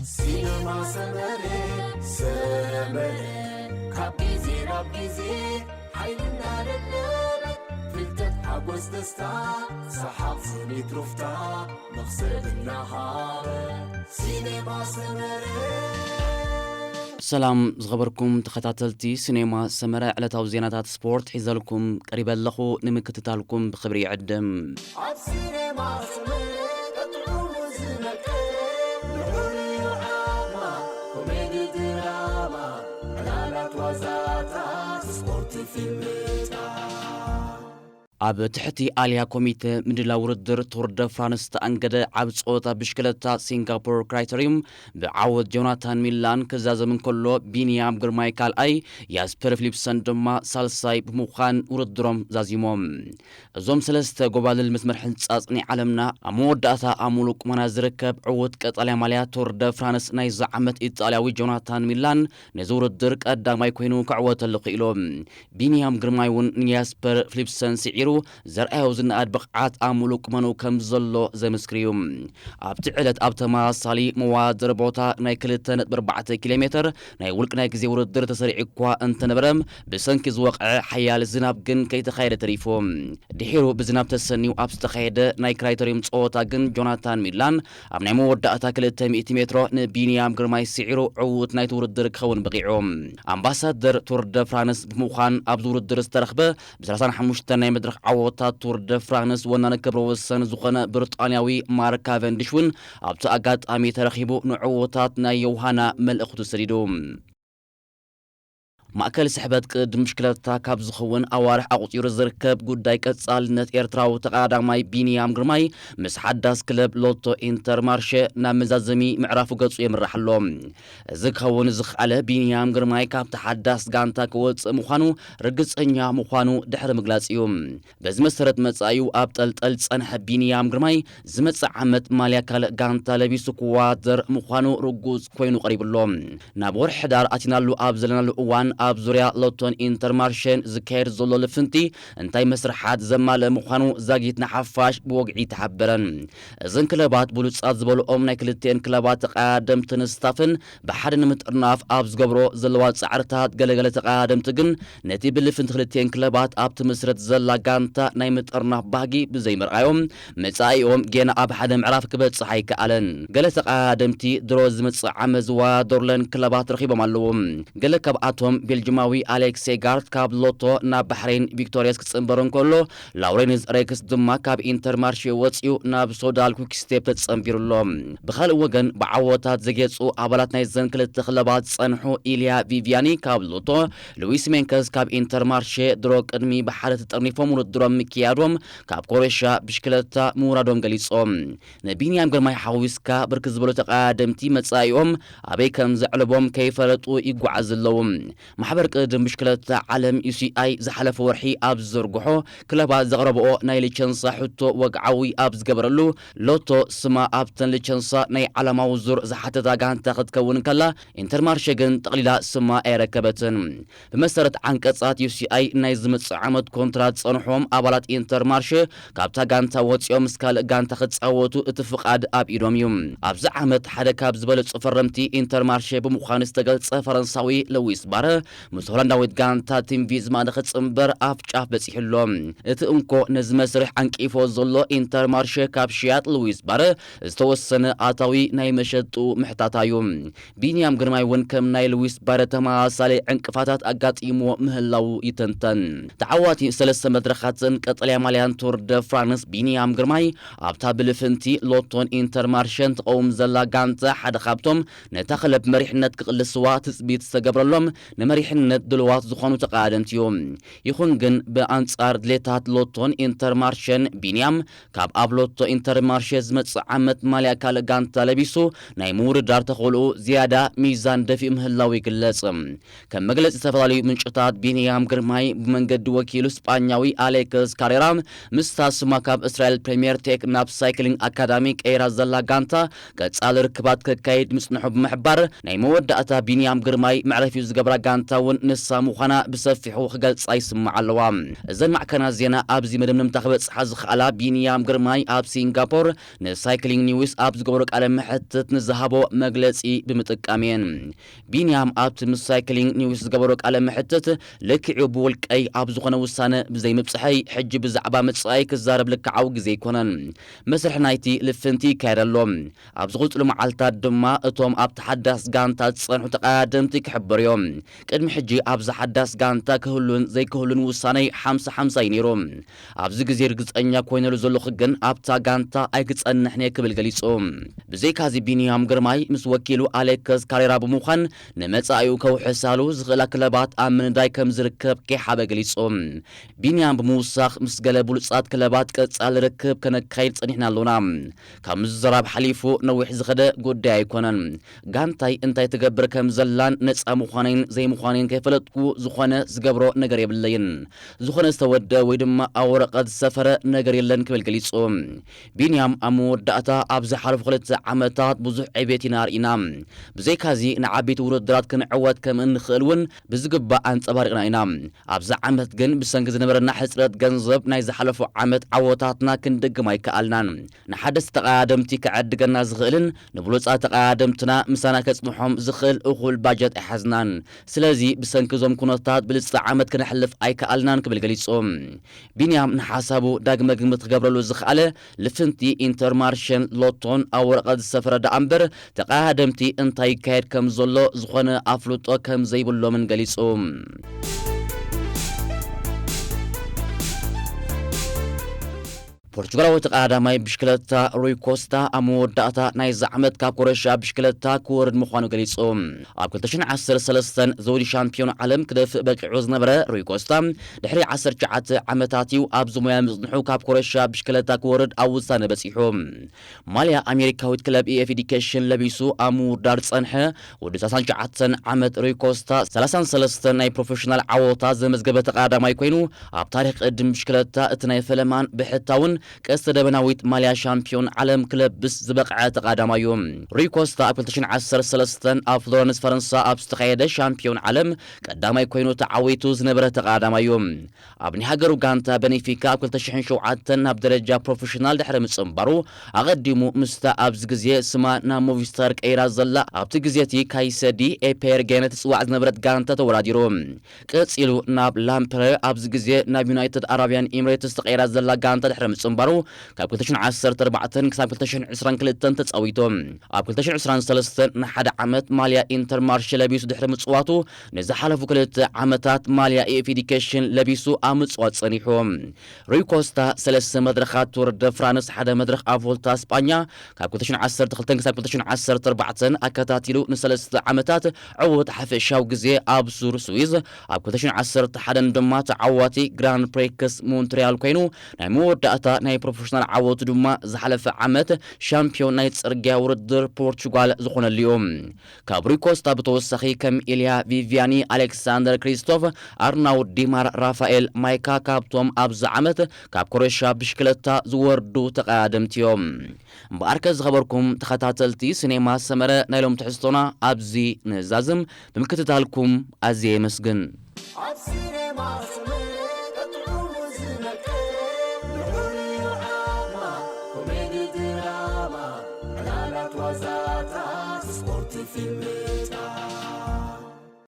ሲነማ ሰመረ፣ ሰመረ፣ ካብ ግዜ ናብ ግዜ ሓይልና ደለበ፣ ፍልጠት ሓጎስ ደስታ፣ ሰሓቕ ስኒት ሩፍታ፣ መኽሰብ እናሃበ፣ ሲነማ ሰመረ። ሰላም ዝኸበርኩም ተኸታተልቲ ሲኔማ ሰመረ፣ ዕለታዊ ዜናታት ስፖርት ሒዘልኩም ቀሪበ ኣለኹ። ንምክትታልኩም ብኽብሪ ይዕድም። ኣብ ሲኔማ ሰመረ ቀጥዑ ዝነቀ ልዑል ዓማ ኮሜዲ ድራማ ዕላላት ዋዛታት ስፖርት ፊልምታት። ኣብ ትሕቲ ኣልያ ኮሚተ ምድላው ውድድር ቱር ደ ፍራንስ ዝተኣንገደ ዓብ ጸወታ ብሽክለታ ሲንጋፖር ክራይተሪዩም ብዓወት ጆናታን ሚላን ክዛዘም እንከሎ፣ ቢንያም ግርማይ ካልኣይ፣ ያስፐር ፊሊፕሰን ድማ ሳልሳይ ብምዃን ውድድሮም ዛዚሞም። እዞም ሰለስተ ጎባልል መስመር ሕንጻጽ ናይ ዓለምና ኣብ መወዳእታ ኣብ ሙሉእ ቁመና ዝርከብ ዕዉት ቀጠልያ ማልያ ቱር ደ ፍራንስ ናይዚ ዓመት ኢጣልያዊ ጆናታን ሚላን ነዚ ውድድር ቀዳማይ ኮይኑ ክዕወተሉ ክኢሉ። ቢንያም ግርማይ እውን ንያስፐር ፊሊፕሰን ስዒሩ ዘርኣዮ ዝነኣድ ብቕዓት ኣብ ሙሉእ ቁመኑ ከም ዘሎ ዘመስክር እዩ። ኣብቲ ዕለት ኣብ ተመሳሳሊ መወዳደሪ ቦታ ናይ ክልተ ነጥቢ ኣርባዕተ ኪሎ ሜተር ናይ ውልቂ ናይ ግዜ ውድድር ተሰሪዑ እኳ እንተነበረ፣ ብሰንኪ ዝወቕዐ ሓያል ዝናብ ግን ከይተኻየደ ተሪፉ። ድሒሩ ብዝናብ ተሰንዩ ኣብ ዝተኻየደ ናይ ክራይተሪዩም ጸወታ ግን ጆናታን ሚላን ኣብ ናይ መወዳእታ ክልተ ሚእቲ ሜትሮ ንቢንያም ግርማይ ስዒሩ ዕዉት ናይቲ ውድድር ክኸውን በቒዑ። ኣምባሳደር ቱር ደ ፍራንስ ብምዃን ኣብዚ ውድድር ዝተረኽበ ብ ሰላሳን ሓሙሽተን ናይ መድረኽ ዓወታት ቱር ደ ፍራንስ ወናኒ ክብረ ወሰን ዝኾነ ብሪጣንያዊ ማርክ ካቨንዲሽ እውን ኣብቲ ኣጋጣሚ ተረኺቡ ንዕዉታት ናይ ዮውሃና መልእኽቱ ሰዲዱ። ማእከል ስሕበት ቅድድም ብሽክለታ ካብ ዝኸውን ኣዋርሕ ኣቑጺሩ ዝርከብ ጉዳይ ቀጻልነት ኤርትራዊ ተቐዳዳማይ ቢንያም ግርማይ ምስ ሓዳስ ክለብ ሎቶ ኢንተርማርሸ ናብ መዛዘሚ ምዕራፉ ገጹ የምርሕ ኣሎ። እዚ ክኸውን ዝኸኣለ ቢንያም ግርማይ ካብቲ ሓዳስ ጋንታ ክወጽእ ምዃኑ ርግጸኛ ምዃኑ ድሕሪ ምግላጽ እዩ። በዚ መሰረት መጻኢኡ ኣብ ጠልጠል ዝጸንሐ ቢንያም ግርማይ ዝመጽእ ዓመት ማልያ ካልእ ጋንታ ለቢሱ ክወዳደር ምዃኑ ርጉጽ ኮይኑ ቀሪቡ ኣሎ። ናብ ወርሒ ሕዳር ኣቲናሉ ኣብ ዘለናሉ እዋን ኣብ ዙርያ ሎቶን ኢንተርማርሸን ዝካየድ ዘሎ ልፍንቲ እንታይ መስርሓት ዘማልአ ምዃኑ ዛጊት ንሓፋሽ ብወግዒ ተሓበረን። እዘን ክለባት ብሉጻት ዝበልኦም ናይ ክልቲኤን ክለባት ተቐዳደምትን ስታፍን ብሓደ ንምጥርናፍ ኣብ ዝገብሮ ዘለዋ ጻዕርታት ገለገለ ተቐዳደምቲ ግን ነቲ ብልፍንቲ ክልቲኤን ክለባት ኣብ ትምስረት ዘላ ጋንታ ናይ ምጥርናፍ ባህጊ ብዘይምርኣዮም መጻኢኦም ጌና ኣብ ሓደ ምዕራፍ ክበጽሕ ኣይከኣለን። ገለ ተቐዳደምቲ ድሮ ዝመጽእ ዓመት ዝወዳደሩለን ክለባት ረኺቦም ኣለዉ። ገለ ካብኣቶም ቤልጅማዊ ኣሌክሴ ጋርት ካብ ሎቶ ናብ ባሕሬን ቪክቶሪየስ ክጽንበር እንከሎ፣ ላውሬንስ ሬክስ ድማ ካብ ኢንተርማርሼ ወጺኡ ናብ ሶዳል ኩክስቴፕ ተጸንቢሩ ኣሎ። ብኻልእ ወገን ብዓወታት ዘጌጹ ኣባላት ናይዘን ክልተ ክለባት ዝጸንሑ ኢልያ ቪቪያኒ ካብ ሎቶ፣ ሉዊስ ሜንከስ ካብ ኢንተርማርሼ ድሮ ቅድሚ ብሓደ ተጠርኒፎም ውድድሮም ምክያዶም ካብ ኮረሻ ብሽክለታ ምውራዶም ገሊጾም። ንቢንያም ግርማይ ሓዊስካ ብርክት ዝበሉ ተቐዳደምቲ መጻኢኦም ኣበይ ከም ዘዕልቦም ከይፈለጡ ይጓዓዙ ኣለዉ። ማሕበር ቅድድም ብሽክለታ ዓለም ዩ ሲ ኣይ ዝሓለፈ ወርሒ ኣብ ዝዘርግሖ ክለባት ዘቕረብኦ ናይ ሊቸንሳ ሕቶ ወግዓዊ ኣብ ዝገበረሉ ሎቶ ስማ ኣብተን ሊቸንሳ ናይ ዓለማዊ ዙር ዝሓተታ ጋንታ ክትከውን ከላ ኢንተርማርሸ ግን ጠቕሊላ ስማ ኣይረከበትን። ብመሰረት ዓንቀጻት ዩ ሲ ኣይ ናይ ዝመጽእ ዓመት ኮንትራት ዝጸንሖም ኣባላት ኢንተርማርሸ ካብታ ጋንታ ወጺኦም ምስ ካልእ ጋንታ ክጻወቱ እቲ ፍቓድ ኣብ ኢዶም እዩ። ኣብዚ ዓመት ሓደ ካብ ዝበለጹ ፈረምቲ ኢንተርማርሸ ብምዃኑ ዝተገልጸ ፈረንሳዊ ለዊስ ባረ ምስ ሆላንዳዊት ጋንታ ቲም ቪዝማ ንኽጽንበር ኣፍ ጫፍ በጺሑ ኣሎ። እቲ እንኮ ነዚ መስርሕ ዓንቂፎ ዘሎ ኢንተርማርሸ ካብ ሽያጥ ለዊስ ባረ ዝተወሰነ ኣታዊ ናይ መሸጡ ምሕታታ እዩ። ቢንያም ግርማይ እውን ከም ናይ ሉዊስ ባረ ተመሳሳሊ ዕንቅፋታት ኣጋጢምዎ ምህላዉ ይተንተን። ተዓዋቲ ሰለስተ መድረኻትን ቀጠልያ ማልያን ቱር ደ ፍራንስ ቢንያም ግርማይ ኣብታ ብልፍንቲ ሎቶን ኢንተርማርሸን ትቐውም ዘላ ጋንታ ሓደ ካብቶም ነታ ክለብ መሪሕነት ክቕልስዋ ትጽቢት ዝተገብረሎም ንመሪሕነት ድልዋት ዝኾኑ ተቐዳደምቲ እዩ። ይኹን ግን ብኣንጻር ድሌታት ሎቶን ኢንተርማርሸን ቢንያም ካብ ኣብ ሎቶ ኢንተርማርሼ ዝመጽእ ዓመት ማልያ ካልእ ጋንታ ለቢሱ ናይ ምውድዳር ተኽእልኡ ዝያዳ ሚዛን ደፊኡ ምህላው ይግለጽ። ከም መግለጺ ዝተፈላለዩ ምንጭታት ቢንያም ግርማይ ብመንገዲ ወኪሉ ስጳኛዊ ኣሌክስ ካሬራ ምስታ ስማ ካብ እስራኤል ፕሪምየር ቴክ ናብ ሳይክሊንግ ኣካዳሚ ቀይራ ዘላ ጋንታ ቀጻሊ ርክባት ከካይድ ምጽንሑ ብምሕባር ናይ መወዳእታ ቢንያም ግርማይ መዕረፊኡ ዝገብራ ጋንታ እታ እውን ንሳ ምዃና ብሰፊሑ ክገልጻ ይስማዕ ኣለዋ። እዘን ማዕከናት ዜና ኣብዚ መደምደምታ ክበጽሓ ዝኸኣላ ቢንያም ግርማይ ኣብ ሲንጋፖር ንሳይክሊንግ ኒውስ ኣብ ዝገበሮ ቃለ መሕትት ንዝሃቦ መግለጺ ብምጥቃም እየን። ቢንያም ኣብቲ ምስ ሳይክሊንግ ኒውስ ዝገበሮ ቃለ መሕትት ልክዑ ብውልቀይ ኣብ ዝኾነ ውሳነ ብዘይምብጽሐይ ሕጂ ብዛዕባ መጻኢ ክዛረብ ልክዓዊ ግዜ ኣይኮነን። መስርሕ ናይቲ ልፍንቲ ይካየድ ኣሎ። ኣብ ዝቕጽሉ መዓልታት ድማ እቶም ኣብቲ ሓዳስ ጋንታ ዝጸንሑ ተቐዳደምቲ ክሕበሩ እዮም። ቅድሚ ሕጂ ኣብዛ ሓዳስ ጋንታ ክህሉን ዘይክህሉን ውሳነይ ሓምሳ ሓምሳ እዩ ነይሩ። ኣብዚ ግዜ ርግጸኛ ኮይነሉ ዘለኹ ግን ኣብታ ጋንታ ኣይክጸንሕን እየ ክብል ገሊጹ። ብዘይካዚ ቢንያም ግርማይ ምስ ወኪሉ ኣሌክስ ካሬራ ብምዃን ንመጻኢኡ ከውሕሳሉ ዝኽእላ ክለባት ኣብ ምንዳይ ከም ዝርከብ ኬሓበ ገሊጹ። ቢንያም ብምውሳኽ ምስ ገለ ብሉጻት ክለባት ቀጻሊ ርክብ ከነካይድ ጸኒሕና ኣሎና። ካብ ምዝራብ ሓሊፉ ነዊሕ ዝኸደ ጉዳይ ኣይኮነን። ጋንታይ እንታይ ትገብር ከም ዘላን ነጻ ምዃነይን ዘይምዃነይን ከይፈለጥኩ ዝኾነ ዝገብሮ ነገር የብለይን። ዝኾነ ዝተወደ ወይ ድማ ኣብ ወረቐት ዝሰፈረ ነገር የለን ክብል ገሊጹ። ቢንያም ኣብ መወዳእታ ኣብ ዝሓለፉ ክልተ ዓመታት ብዙሕ ዕቤት ኢና ርኢና። ብዘይካዚ ንዓበይቲ ውድድራት ክንዕወት ከም እንኽእል እውን ብዝግባእ ኣንጸባሪቕና ኢና። ኣብዚ ዓመት ግን ብሰንኪ ዝነበረና ሕጽረት ገንዘብ ናይ ዝሓለፉ ዓመት ዓወታትና ክንድግም ኣይከኣልናን። ንሓደስቲ ተቐዳደምቲ ክዕድገና ዝኽእልን ንብሉጻት ተቐዳደምትና ምሳና ከጽንሖም ዝኽእል እኹል ባጀት ኣይሓዝናን። ስለዚ ብሰንኪ እዞም ኩነታት ብልጽቲ ዓመት ክነሕልፍ ኣይከኣልናን ክብል ገሊጹ። ቢንያም ንሓሳቡ ዳግመ ግምት ክገብረሉ ዝኸኣለ ልፍንቲ ኢንተርማርሸን ሎቶን ኣብ ወረቐት ዝሰፈረ ደኣ እምበር ተቐዳደምቲ እንታይ ይካየድ ከም ዘሎ ዝኾነ ኣፍልጦ ከም ዘይብሎምን ገሊጹ። ፖርቹጋላዊ ተቐዳዳማይ ብሽክለታ ሩይ ኮስታ ኣብ መወዳእታ ናይዚ ዓመት ካብ ኮረሻ ብሽክለታ ክወርድ ምዃኑ ገሊጹ። ኣብ ክልተ ሽሕን ዓሰርተ ሰለስተን ዘውዲ ሻምፒዮን ዓለም ክደፍእ በቂዑ ዝነበረ ሩይ ኮስታ ድሕሪ ዓሰርተ ትሽዓተ ዓመታት እዩ ኣብዚ ሞያ ምጽንሑ ካብ ኮረሻ ብሽክለታ ክወርድ ኣብ ውሳነ በጺሑ። ማልያ ኣሜሪካዊት ክለብ ኤፍ ዲኬሽን ለቢሱ ኣብ ምውዳር ጸንሐ። ወዲ ሰላሳን ትሽዓተን ዓመት ሩይ ኮስታ ሰላሳን ሰለስተን ናይ ፕሮፌሽናል ዓወታት ዘመዝገበ ተቐዳዳማይ ኮይኑ ኣብ ታሪኽ ቅድም ብሽክለታ እቲ ናይ ፈለማን ብሕታውን ቀስተ ደበናዊት ማልያ ሻምፒዮን ዓለም ክለብስ ዝበቕዐ ተቐዳዳማይ እዩ። ሩይ ኮስታ ኣብ ክልተ ሽሕን ዓሰርተ ሰለስተን ኣብ ፍሎረንስ ፈረንሳ ኣብ ዝተኻየደ ሻምፒዮን ዓለም ቀዳማይ ኮይኑ ተዓዊቱ ዝነበረ ተቐዳዳማይ እዩ። ኣብ ናይ ሃገሩ ጋንታ በኔፊካ ኣብ ክልተ ሽሕን ሸውዓተን ናብ ደረጃ ፕሮፌሽናል ድሕሪ ምጽንባሩ ኣቐዲሙ ምስታ ኣብዚ ግዜ ስማ ናብ ሞቪስታር ቀይራ ዘላ ኣብቲ ግዜ እቲ ካይሰዲ ኤፔርጌን ትጽዋዕ ዝነበረት ጋንታ ተወዳዲሩ። ቀጺሉ ናብ ላምፕረ ኣብዚ ግዜ ናብ ዩናይትድ ኣረብያን ኤምሬትስ ተቐይራ ዘላ ጋንታ ድሕሪ ምጽንባሩ ካብ ክልተ ሽሕን ዓሰርተ ኣርባዕተን ክሳብ ክልተ ሽሕን ዕስራን ክልተን ተጻዊቱ። ኣብ ክልተ ሽሕን ዕስራን ሰለስተን ንሓደ ዓመት ማልያ ኢንተርማርሽ ለቢሱ ድሕሪ ምጽዋቱ ንዝሓለፉ ክልተ ዓመታት ማልያ ኤፍ ዲኬሽን ለቢሱ ኣብ ምጽዋት ጸኒሑ። ሩይ ኮስታ ሰለስተ መድረኻት ቱር ደ ፍራንስ፣ ሓደ መድረኽ ኣብ ቮልታ ስጳኛ ካብ ክልተ ሽሕን ዓሰርተ ክልተን ክሳብ ክልተ ሽሕን ዓሰርተ ኣርባዕተን ኣከታቲሉ ንሰለስተ ዓመታት ዕዉት ሓፈሻዊ ግዜ ኣብ ዙር ስዊዝ፣ ኣብ ክልተ ሽሕን ዓሰርተ ሓደን ድማ ተዓዋቲ ግራንድ ፕሪክስ ሞንትሪያል ኮይኑ ናይ መወዳእታ ናይ ፕሮፌሽናል ዓወቱ ድማ ዝሓለፈ ዓመት ሻምፒዮን ናይ ጽርግያ ውድድር ፖርቹጋል ዝኾነሉ እዩ። ካብ ሩይ ኮስታ ብተወሳኺ ከም ኢልያ ቪቪያኒ፣ ኣሌክሳንደር ክሪስቶፍ፣ ኣርናውድ ዲማር፣ ራፋኤል ማይካ ካብቶም ኣብዚ ዓመት ካብ ኮረሻ ብሽክለታ ዝወርዱ ተቐዳደምቲ እዮም። እምበኣርከ ዝኸበርኩም ተኸታተልቲ ሲኔማ ሰመረ ናይ ሎም ትሕዝቶና ኣብዚ ንዛዝም ብምክትታልኩም ኣዝየ የመስግን። ኣብ ሲኔማ ሰመረ ጥዑሙ ዝመቀ ልዑል ዓማ ኮሜዲ ድራማ ዕላላት ዋዛታት ስፖርት ፊልም